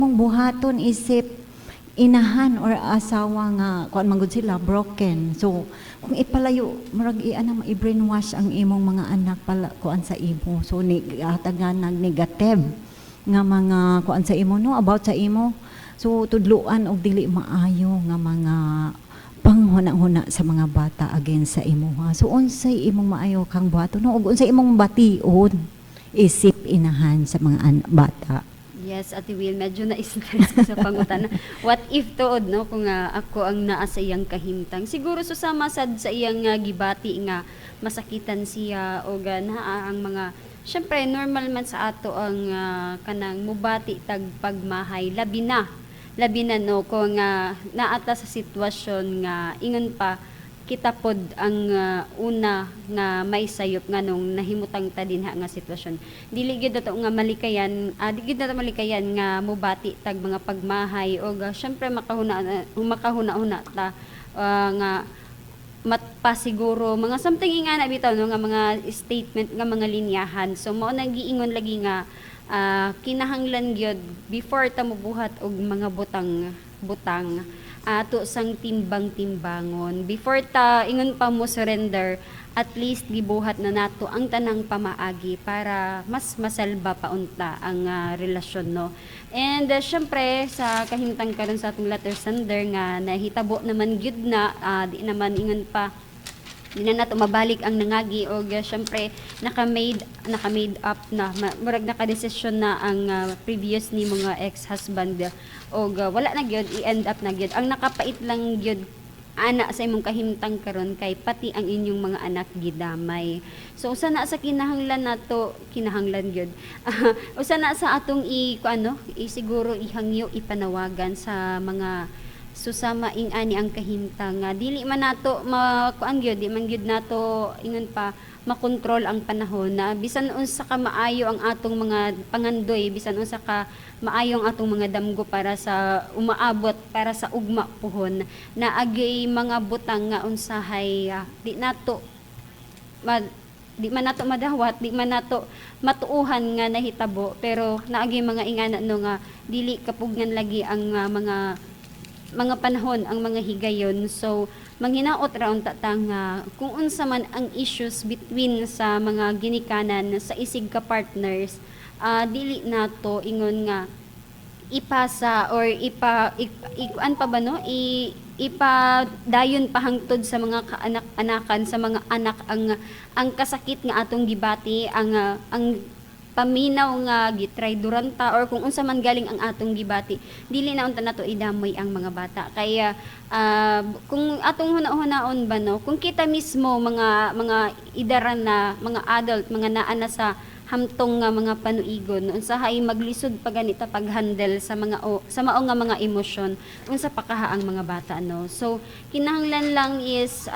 Imong buhaton isip inahan or asawa nga kuan man gud sila, broken? So kung ipalayo, murag i-ana, i-brainwash ang imong mga anak pala kuan sa imo. So ni hatagan nag negative nga mga kuan sa imo, no, about sa imo. So tudluan og dili maayo nga mga panghuna-huna sa mga bata against sa imo ha. So unsay imong maayo kang buhaton, no, ug unsay imong bation isip inahan sa mga bata? Yes, Ate Will, medyo na-stress ko sa pangutana. What if tuod, no, kung ako ang naa sa iyang kahimtang? Siguro susama sad sa iyang gibati nga masakitan siya o naa ang mga. Syempre, normal man sa ato ang kanang mubati tag pagmahay, labi na no kung naata sa sitwasyon nga ingon pa kita pod ang una nga may sayop nganong nahimutang ta dinha nga sitwasyon. Dili gyud ato nga malikayan, di gyud nato malikayan nga mubati tag mga pagmahay og syempre makahuna makahuna-huna ta nga matpasiguro, mga something nga na bitaw no nga mga statement nga mga linyahan. So mao nang giingon lagi nga kinahanglan gyud before ta mobuhat og mga butang butang, ato sang timbang-timbangon before ta ingon pa mo surrender. At least gibuhat na nato ang tanang pamaagi para mas masalba pa unta ang relasyon, no. And syempre sa kahimtang karon sa atong letter sender nga nahitabo naman gyud na, di naman ingon pa, di na nato mabalik ang nangagi og syempre naka-made up na, murag naka-desisyon na ang previous ni mga ex-husband og wala na gyud, i-end up na gyud. Ang nakapait lang gyud ana sa imong kahimtang karon kay pati ang inyong mga anak gidamay. So usa na sa kinahanglan nato, kinahanglan gyud, usa na sa atong i ano, i siguro ihangyo, ipanawagan sa mga susama ing ani ang kahimtang nga dili man nato makuan gyud, di man gyud nato ingon pa makontrol ang panahon na bisan unsa ka maayo ang atong mga pangandoy, bisan unsa ka maayo ang atong mga damgo para sa umaabot, para sa ugma puhon, na agay mga butang nga unsahay di nato di man nato madawat, di man nato matuuhan nga nahitabo, pero naagi mga ingana no nga dili kapugnan lagi ang mga panahon, ang mga higayon. So manghinaot ra unta ta nga kung unsa man ang issues between sa mga ginikanan sa isig ka partners, dili nato ingon nga ipasa or ipa ikuan pa ba no, i ipadayon pa hangtod sa mga kaanak-anakan, sa mga anak ang kasakit nga atong gibati, ang paminaw nga gitrayduran ta or kung unsa man galing ang atong gibati. Dili na unta nato idamoy ang mga bata. Kaya kung atong huna-hunaon ba no, kung kita mismo mga idaran na mga adult, mga naa na sa hamtong nga mga panuigon, unsahay maglisod pa ganita pag-handle sa mga o, sa mao nga mga emosyon, unsa pa kaha ang mga bata, no? So kinahanglan lang is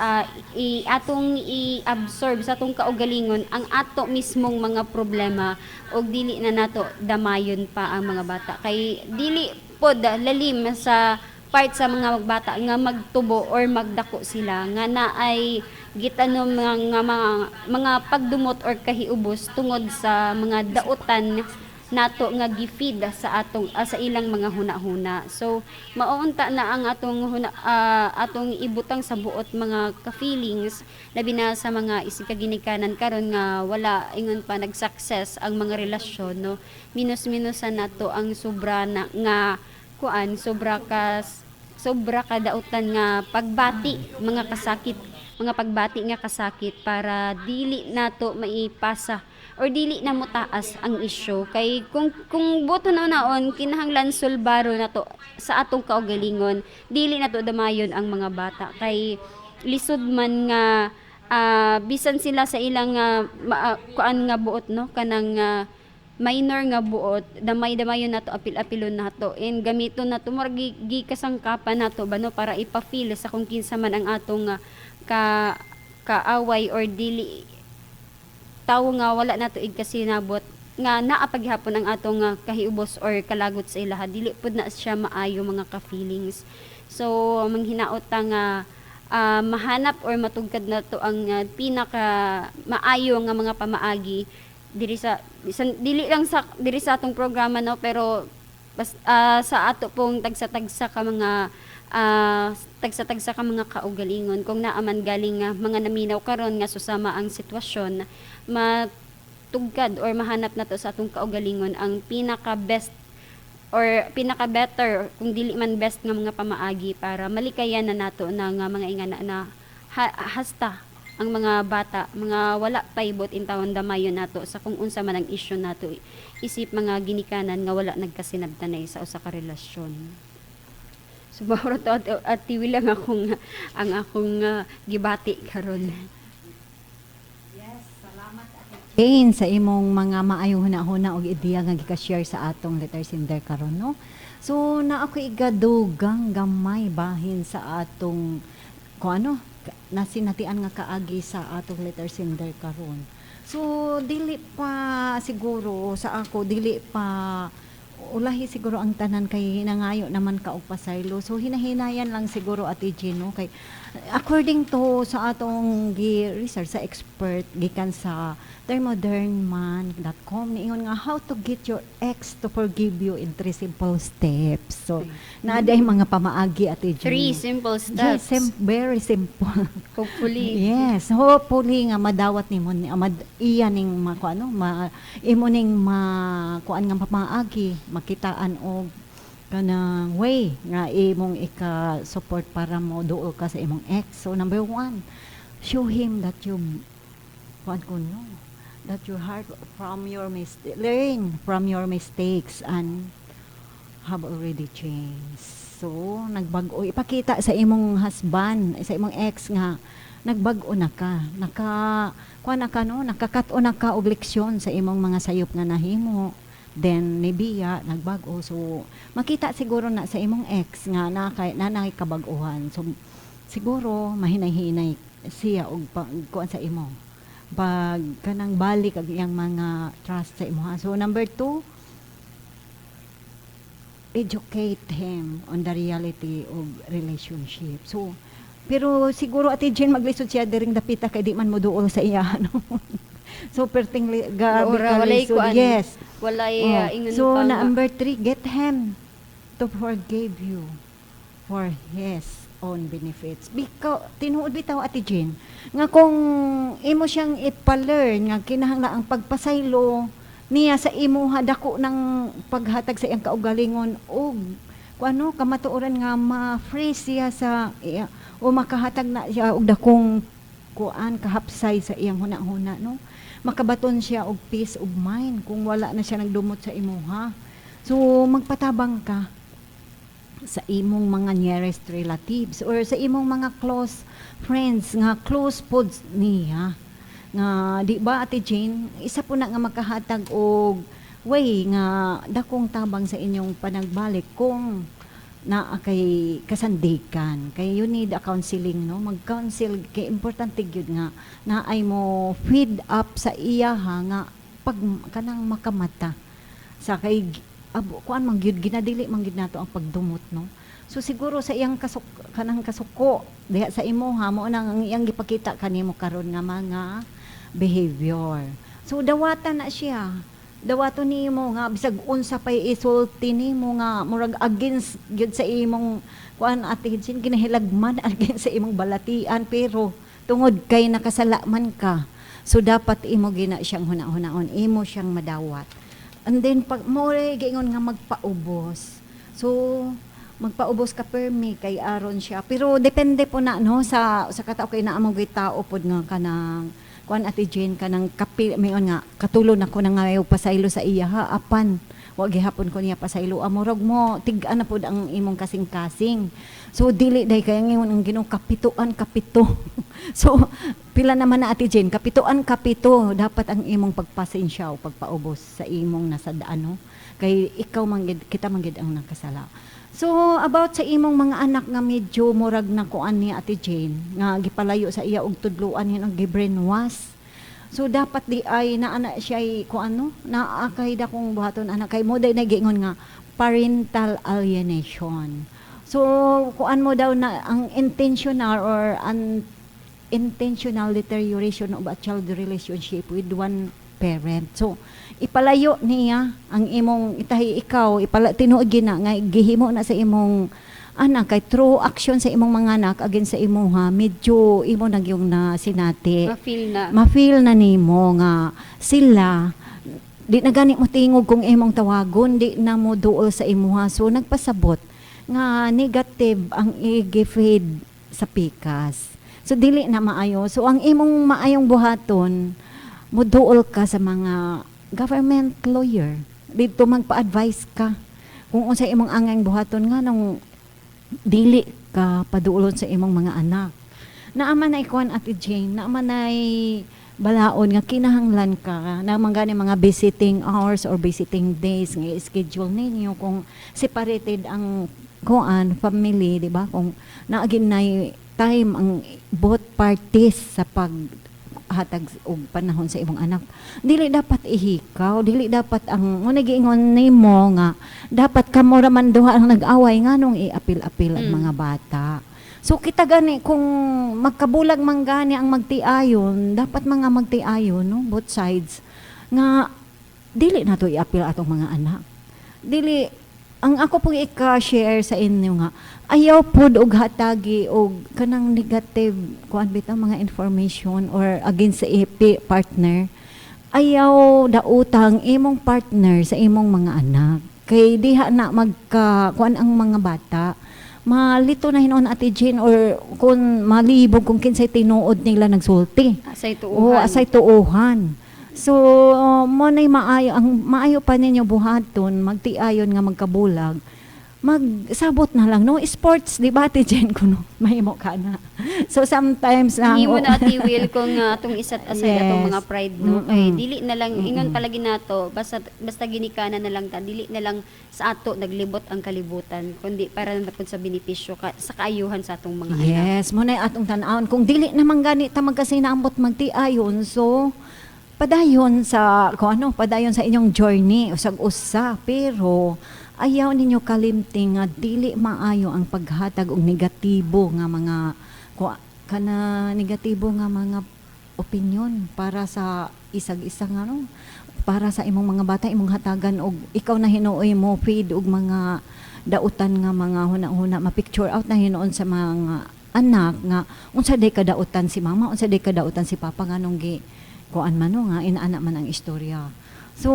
i atong i-absorb sa atong kaugalingon ang ato mismong mga problema og dili na nato damayon pa ang mga bata, kay dili pod lalim sa part sa mga bata nga magtubo or magdako sila nga naay gitanom mga pagdumot or kahiubos tungod sa mga dautan nato nga gi-feed sa atong sa ilang mga huna-huna. So mao unta na ang atong atong ibutang sa buot, mga ka-feelings, labi na sa mga isig kaginikanan karon nga wala ingon pa nag-success ang mga relasyon, no. Minus-minusan nato ang sobra na nga kuan, sobra ka dautan nga pagbati, mga kasakit, mga pagbati nga kasakit, para dili nato maipasa or dili na motaas ang isyu. Kay kung buto na naon, kinahanglan sulbaro nato sa atong kaugalingon, dili nato damayon ang mga bata, kay lisod man nga bisan sila sa ilang kuan nga buot no, kanang minor nga buot, damay-damayon nato, apil-apilon nato and gamiton nato, murag gikasangkapan nato ba no, para ipa-feel sa kung kinsa man ang atong ka kaaway or dili tawo nga wala nato igkasinabot nga naa paghapon ang atong kahiubos or kalagot sa ilaha. Dili pud na siya maayo, mga ka-feelings. So manghinaot ta nga mahanap or matugkad nato ang pinaka maayo nga mga pamaagi diri sa bisan dili lang sa diri sa atong programa no, pero Bas, sa ato pong tagsa-tagsa ka mga tagsa-tagsa ka mga kaugalingon, kung naaman galing nga mga naminaw karon nga susama ang sitwasyon, matugkad or mahanap nato sa atong kaugalingon ang pinaka best or pinaka better, kung dili man best, nga mga pamaagi para malikayan na nato na nga mga ingana na hasta ang mga bata, mga wala pay buot intawon, damayon nato sa kung unsa man ang issue nato isip mga ginikanan nga wala nagkasinabtanay sa usa ka relasyon. So mao to at lang ang akong gibati karon. Jane, sa imong mga maayong hunahuna og ideya nga gika-share sa atong letter sender karon, no. So na ako igadugang gamay bahin sa atong kung ano nasinatian nga kaagi sa atong letter sender karon. So dili pa siguro sa ako, dili pa ulahi siguro ang tanan kay hinangayo naman ka og pasaylo. So hinahinayan lang siguro, Ate Jean, no? Kay according to sa atong gi-research sa expert gikan sa thermodernman.com, niingon nga "How to get your ex to forgive you in three simple steps." So naa day mga pamaagi, Ate Jean. Three simple Yes, steps. Very simple. Hopefully. Yes, hopefully nga madawat nimo ni mad, iya ning ma kuan, ano, ma imo ning ma kuan nga pamaagi, makitaan og kanang way nga imong ika-support para mo duol ka sa imong ex. So number one, show him that you kuan ko, no, that your heart from your mistake, learn from your mistakes and have already changed. So, nagbag-o. Ipakita sa imong husband, sa imong ex nga nagbag-o na ka. Naka, kuan na ka, no? Nakakat-o na ka og leksyon sa imong mga sayop nga nahimo. Then, nibiya, nagbag-o. So, makita siguro na sa imong ex nga na kabag-ohan. So, siguro, mahinay-hinay siya og kuan sa imo. Pag kanang balik ang iyang mga trust sa imo. So, number two, educate him on the reality of relationship. So, pero siguro, Ate Jen, maglisod siya diring dapita kay di man mo duol sa iya, no? So, perting gabi Ora, ka walay lisod. kuan. Yes. Walay Oh. ingon So, pa nga. Number three, get him to forgive you for his own benefits. Because, tinuod bitaw, Ate Jean, nga kung imo siyang ipa-learn, nga kinahanglan ang pagpasaylo niya sa imuha, dako ng paghatag sa iyang kaugalingon og kung ano, kamatuoran nga ma-free siya sa iya, o makahatag na siya og dakong kuan kahapsay sa iyang huna-huna, no? Makabaton siya og peace of mind kung wala na siya nagdumot sa imuha. So magpatabang ka sa imong mga nearest relatives or sa imong mga close friends nga close pod niya nga, di ba, Ate Jane, isa po na nga makahatag og way nga dakong tabang sa inyong panagbalik kung naa kay kasandikan, kay you need a counseling, no? Mag-counsel kay importante gyud nga naay mo feed up sa iya ha, nga pag kanang makamata sa kay abo kuan man gyud, ginadili man gyud nato ang pagdumot, no? So siguro sa iyang kasuk kanang kasuko diha sa imo ha, mo nang ang iyang gipakita kanimo karon nga mga behavior. So dawatan na siya, dawaton nimo nga bisag unsa pay isulti nimo nga murag against gyud sa imong kuan, Ate Jean, ginahilagman against sa imong balatian, pero tungod kay nakasala man ka, so dapat imo gina siyang huna-hunaon, imo siyang madawat. And then pag mo giingon nga magpaubos, so magpaubos ka permi kay aron siya, pero depende po na, no, sa katao, kay naa mo gyud tao pod nga kanang kuan, Ate Jane, kanang kapi mayon nga katulo na ko na nga pasaylo sa iya ha, apan wa gihapon ko niya pasaylo, amorog mo tig-an na pod ang imong kasing-kasing. So dili day kay ngingon ang Ginoo kapituan kapito. So pila naman na, Ate Jane, kapituan kapito dapat ang imong pagpasensya o pagpaubos sa imong nasadaan, no? Kay ikaw man gid, kita man gid ang nakasala. So about sa imong mga anak nga medyo murag na kuan ni Ate Jane nga gipalayo sa iya og tudluan hin ang gi-brainwash. So dapat di ay naa na siya kuan, no, naa kay dakong buhaton anak kay mo day nagiingon nga parental alienation. So kuan mo daw na ang intentional or an intentional deterioration of a child relationship with one parent. So Ipalayo niya ang imong itahi ikaw ipala tinuod gina nga gihimo na sa imong anak kay through action sa imong mga anak against sa imuha, medyo imo nagyong na sinati. Ma-feel na. Ma-feel na nimo nga sila di na gani mo tingog kung imong tawagon, di na mo duol sa imuha. So nagpasabot nga negative ang i-feed sa pikas. So dili na maayo. So ang imong maayong buhaton, muduol ka sa mga government lawyer dito, magpa-advise ka kung unsa imong angayng buhaton nga nung dili ka paduolon sa imong mga anak. Naaman na ikuan, Ate Jane, naaman ay balaon nga kinahanglan ka na man gani mga visiting hours or visiting days nga i-schedule ninyo kung separated ang kuan family, di ba? Kung naagin na time ang both parties sa pag hatag og panahon sa imong anak, dili dapat ihikaw, dili dapat ang mo giingon nimo nga dapat kamo ra man duha ang nag-away, nganong iapil-apil ang mga bata. So kita gani kung magkabulag man gani ang magtiayon, dapat mga magtiayon, no, both sides, nga dili na to iapil atong mga anak. Dili ang ako pong ika-share sa inyo nga ayaw pod og hatagi og kanang negative kuan bitaw mga information or against sa IP partner. Ayaw dautang imong partner sa imong mga anak kay diha na magka kuan ang mga bata, malito na hinuon, Ate Jane, or kung malibog kung kinsay tinuod nila nagsulti. Asay Oo, tuuhan. Asay tuuhan. So, mo na'y maayo, ang maayo pa ninyo buhaton, magtiayon nga magkabulag, magsabot na lang, no? Sports, di ba, Ate Jen, kuno, mahimo ka na. So, sometimes, ang, Himo na, Ate Will, kung atong isa't aside atong mga pride, no, kay dili na lang ingon palagi nato, basta basta ginikanan na lang ta, dili na lang sa ato naglibot ang kalibutan kundi para na pud sa benepisyo ka, sa kaayuhan sa atong mga anak. Yes, mo na atong tan-awon. Kung dili naman gani ta magkasinambot magtiayon, so padayon sa kung ano, padayon sa inyong journey usag usa, pero ayaw ninyo kalimti nga dili maayo ang paghatag og negatibo nga mga kana negatibo nga mga opinion para sa isag-isa nga, no, para sa imong mga bata. Imong hatagan og ikaw na hinuoy mo feed og mga dautan nga mga huna-huna, ma-picture out na hinuon sa mga anak nga unsa day kadautan si mama, unsa day kadautan si papa, nganong gi kuan man, no, nga inaana man ang istorya. So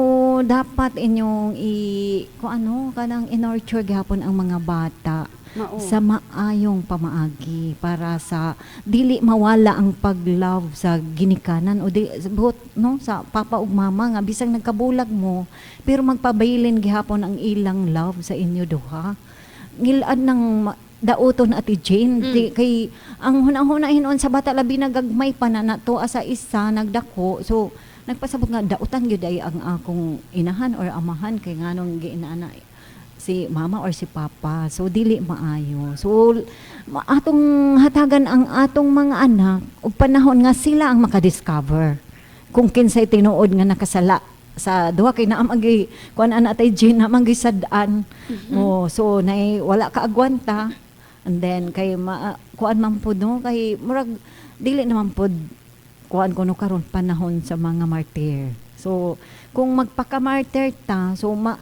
dapat inyong i kung ano kanang i-nurture gihapon ang mga bata Mao. sa maayong pamaagi para sa dili mawala ang pag-love sa ginikanan o di both, no, sa papa ug mama, nga bisag nagkabulag mo pero magpabilin gihapon ang ilang love sa inyo duha. Ngilad ng dauton, Ate Jane, di, kay ang hunahuna hinuon sa bata, labi na gagmay pa na nato sa isa nagdako, so nagpasabot nga dautan gyud ay ang akong inahan or amahan kay nganong giinaana si mama or si papa. So dili maayo. So atong hatagan ang atong mga anak og panahon nga sila ang makadiscover kung kinsay tinuod nga nakasala sa duha kay naa magi kuan ana tay Jane, naa man gyud sad-an. Oh, so nay wala ka agwanta and then kay ma, kuan man pud, no, kay murag dili naman pud kuan kuno karon panahon sa mga martyr. So kung magpaka-martyr ta, so ma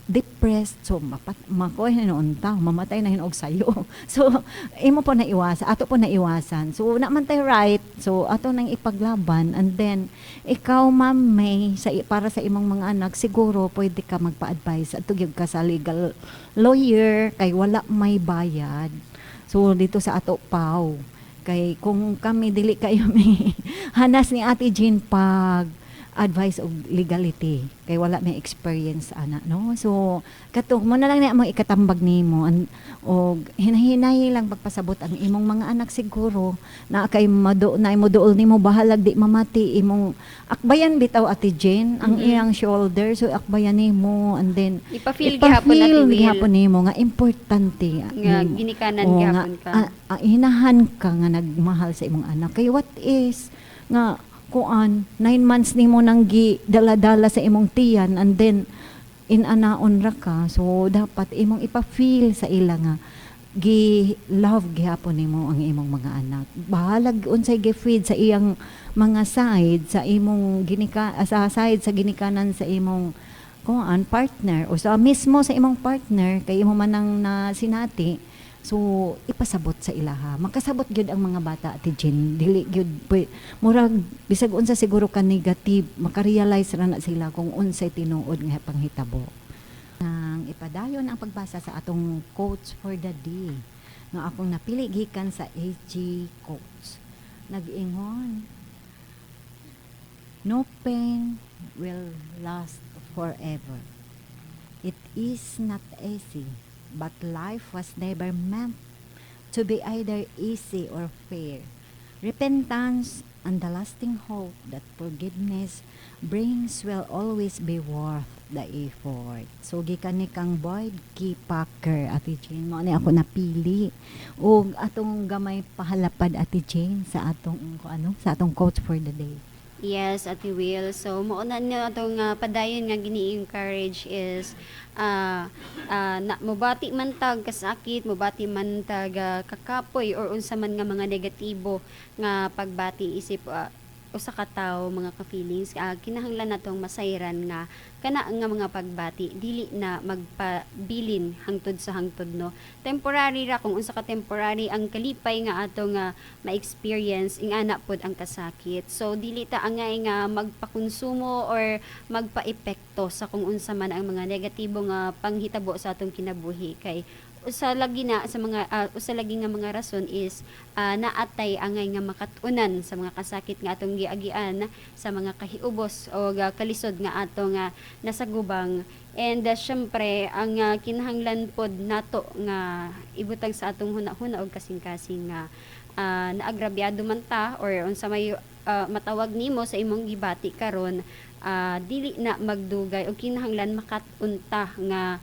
depressed, so mapat makuha hinuon ta, mamatay na hinuog sayo. So imo po na iwasan, ato po na iwasan. So na man tay right, so ato nang ipaglaban. And then ikaw, Ma'am May, sa para sa imong mga anak, siguro pwede ka magpa-advise at gyud ka sa legal lawyer kay wala may bayad. So dito sa ato PAW, kay kung kami dili kayo may hanas ni Ate Jean pag advice og legality kay wala may experience ana, no. So kato mo na lang na among ikatambag nimo og hinahinay lang pagpasabot ang imong mga anak. Siguro na kay mado na imo duol nimo, bahalag di mamati, imong akbayan bitaw, Ate Jane, ang iyang shoulder. So akbayan nimo and then Ipa-feel gihapon, Ate ipa-feel Will. Gihapon nimo nga importante nga nimo. Ginikanan Oo, gihapon nga, ka. Hinahan ka nga nagmahal sa imong anak. Kay what is nga kuan 9 months nimo nang gi dala-dala sa imong tiyan and then inanaon ra ka. So dapat imong ipa-feel sa ila nga Gi love gihapon nimo ang imong mga anak. Bahalag unsay gi-feed sa iyang mga side sa imong ginika, sa side sa ginikanan sa imong kuan partner o sa mismo sa imong partner kay imo man ang na sinati. So ipasabot sa ilaha, makasabot gyud ang mga bata, Ate Jen. Dili gyud murag bisag unsa siguro ka negative, makarealize ra na sila kung unsay tinuod nga panghitabo. Ang ipadayon ang pagbasa sa atong quotes for the day nga akong napili gikan sa AG Quotes. Nag-ingon, "No pain will last forever. It is not easy, but life was never meant to be either easy or fair. Repentance and the lasting hope that forgiveness brings will always be worth the effort." So gikan ni kang Boyd K. Packer, Ate Jane. Mao ni ako napili. Ug atong gamay pahalapad, Ate Jane, sa atong ano, sa atong quotes for the day. Yes, Ate Will. So, mao na niyo atong padayon nga gini-encourage is na mobati man tag kasakit, mobati man tag kakapoy or unsa man nga mga negatibo nga pagbati isip usa ka tawo, mga ka-feelings, kinahanglan natong masayran nga kana nga mga pagbati dili na magpabilin hangtod sa hangtod, no? Temporary ra. Kung unsa ka temporary ang kalipay nga atong ma-experience, ingana pod ang kasakit. So dili ta angay nga magpakonsumo or magpa-epekto sa kung unsa man ang mga negatibo nga panghitabo sa atong kinabuhi, kay usa lagi na sa mga usa lagi nga mga rason is naatay angay nga makat-unan sa mga kasakit nga atong giagian, sa mga kahiubos o kalisod nga atong nasagubang. And syempre ang kinahanglan pod nato nga ibutang sa atong huna-huna og kasing-kasing nga naagrabyado man ta or unsa may matawag nimo sa imong gibati karon, dili na magdugay og kinahanglan makat-un ta nga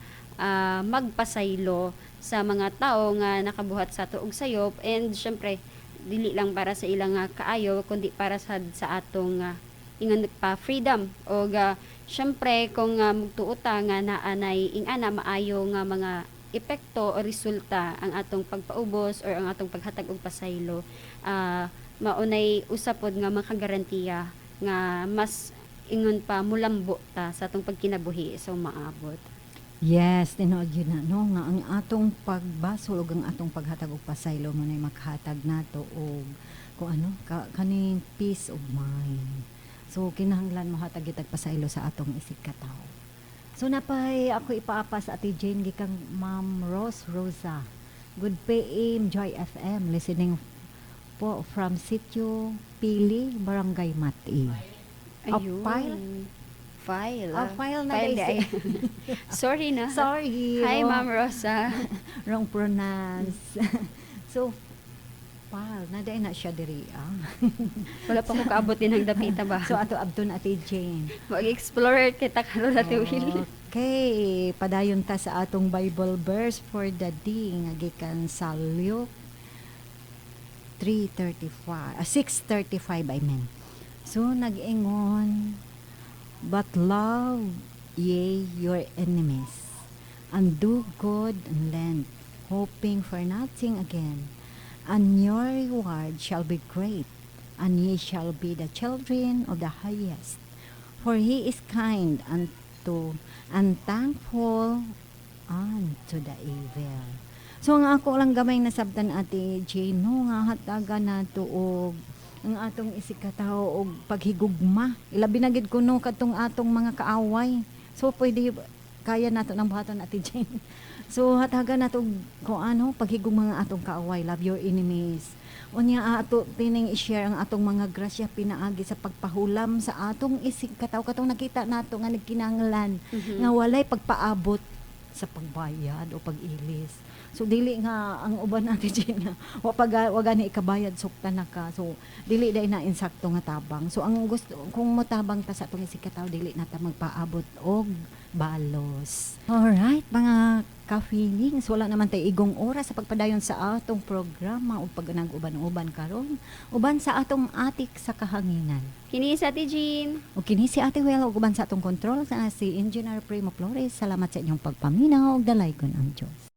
magpasaylo sa mga tao nga nakabuhat sa ato og sayop. And syempre dili lang para sa ilang kaayo kundi para sa atong ingon pa freedom. Og syempre kung mugtuo ta nga naa nay ingana maayo nga mga epekto o resulta ang atong pagpaubos or ang atong paghatag og pasaylo, maunay usa pod nga makagarantiya nga mas ingon pa mulambo ta sa atong pagkinabuhi so maabot. Yes, tinuod yun na, no, nga ang atong pagbasol ug ang atong paghatag og pasaylo mo na makhatag nato og kung ano ka, kaning peace of mind. So kinahanglan mohatag gyud tag pasaylo sa atong isig katawo. So napay ako ipaapas, Ate Jane, gikang Ma'am Rose Rosa. Good PM, Joy FM, listening po from Sitio Pili, Barangay Mati. A Ayun. File? File. Ah, file na File guys. di ay. Sorry na. Sorry. Hi, Wrong- Ma'am Rosa. Wrong pronounce. So, file. Na na siya diri. Ah. Wala pa ko kaabot din ang dapita ba. So, ato abton, Ate Jane. Mag-explorer kita karon, Ate Will. Okay, padayon ta sa atong Bible verse for the day nga gikan sa Luke 3:35, 6:35 I mean. So nag-ingon, "But love ye your enemies and do good and lend, hoping for nothing again, and your reward shall be great, and ye shall be the children of the highest, for he is kind unto and thankful unto the evil." So ang ako lang gamay nasabtan, Ate Jane, no, nga hatagan nato og ang atong isikatawo og paghigugma. Ilabi na gid kuno kadtong atong mga kaaway. So pwede kaya nato nang buhaton, Ate Jane. So hatagan nato og kung ano paghigugma nga atong kaaway, love your enemies. Unya ato tining i-share ang atong mga grasya pinaagi sa pagpahulam sa atong isig katawo katong nakita nato nga nagkinahanglan nga walay pagpaabot sa pagbayad o pag-ilis. So dili nga ang uban natin dyan nga wa pag wa gani ikabayad, sukta na ka. So dili dai na insakto nga tabang. So ang gusto kung motabang ta sa atong isig katawo, dili na ta magpaabot og balos. Alright, mga ka-feelings, wala naman tay igong oras sa pagpadayon sa atong programa o pag nag-uban-uban karon uban sa atong atik sa kahanginan. Kini sa Ate Jean. O kini si Ate Well ug uban sa atong control sa si Engineer Primo Flores. Salamat sa inyong pagpaminaw ug dalaygon ang Diyos.